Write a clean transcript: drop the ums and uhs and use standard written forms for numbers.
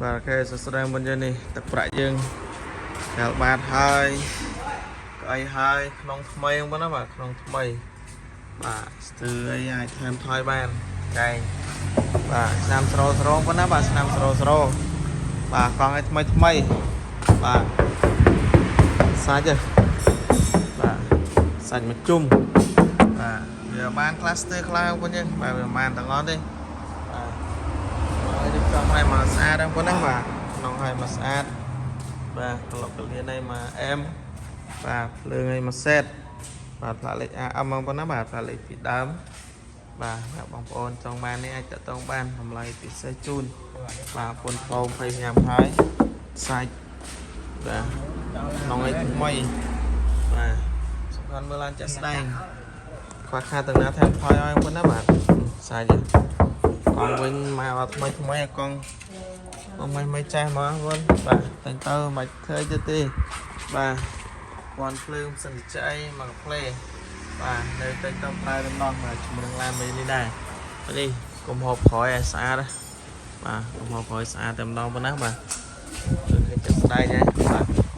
បាទ OK សួស្តីមុនយើងនេះទឹកប្រាក់យើងកាលបាតហើយក្អីហើយក្នុងថ្មីហ្នឹងបងណាបាទក្នុងថ្មីបាទស្ទើអីអាចថែមថយបានកែងបាទឆ្នាំស្រោស្រោប៉ុណ្ណាបាទឆ្នាំស្រោស្រោបាទកង់ឲ្យថ្មីថ្មីបាទសាច់ហ៎បាទសាច់មួយជុំបាទវាបានខ្លះស្ទើខ្លះបងយើងបាទវាមិនបានទាំងអស់ទេបាទ ហើយរៀបចំឲ្យមកស្អាតហ្នឹងប៉ុណ្ណាបាទក្នុងឲ្យមកស្អាតបាទក្លុកកលៀនឲ្យមកអែមបាទភ្លើងឲ្យមកសេតបាទផ្លាកលេខ AM ហ្នឹងប៉ុណ្ណាបាទផ្លាកលេខពីដើមបាទបាទបងប្អូនចង់បាននេះអាចតាក់ទងបានតម្លៃពិសេសជូនបាទពុនផ្លោ25ញ៉ាំហើយសាច់បាទក្នុងឲ្យថ្មីបាទសំខាន់មើលឡានចាក់ស្ដែងខ្វះខាតទាំងណាថែមថយឲ្យប៉ុណ្ណាបាទសាច់ហ៎ កង់វិញមកអត់ថ្មីថ្មីអាកង់កង់មិនមិនចាស់មកវិញបាទតែទៅមិនធ្វើអីទៅទេបាទពាន់ភ្លើងផ្សិនចៃមកផ្លេបាទនៅតែទៅប្រើដំណោះបាទជាមួយនឹងឡានមួយនេះដែរនេះកុំហូបក្រោយឲ្យស្អាតណាបាទកុំហូបក្រោយស្អាតតែម្ដងប៉ុណ្ណាបាទគឺឃើញចិត្តស្ដែងហើយបាទ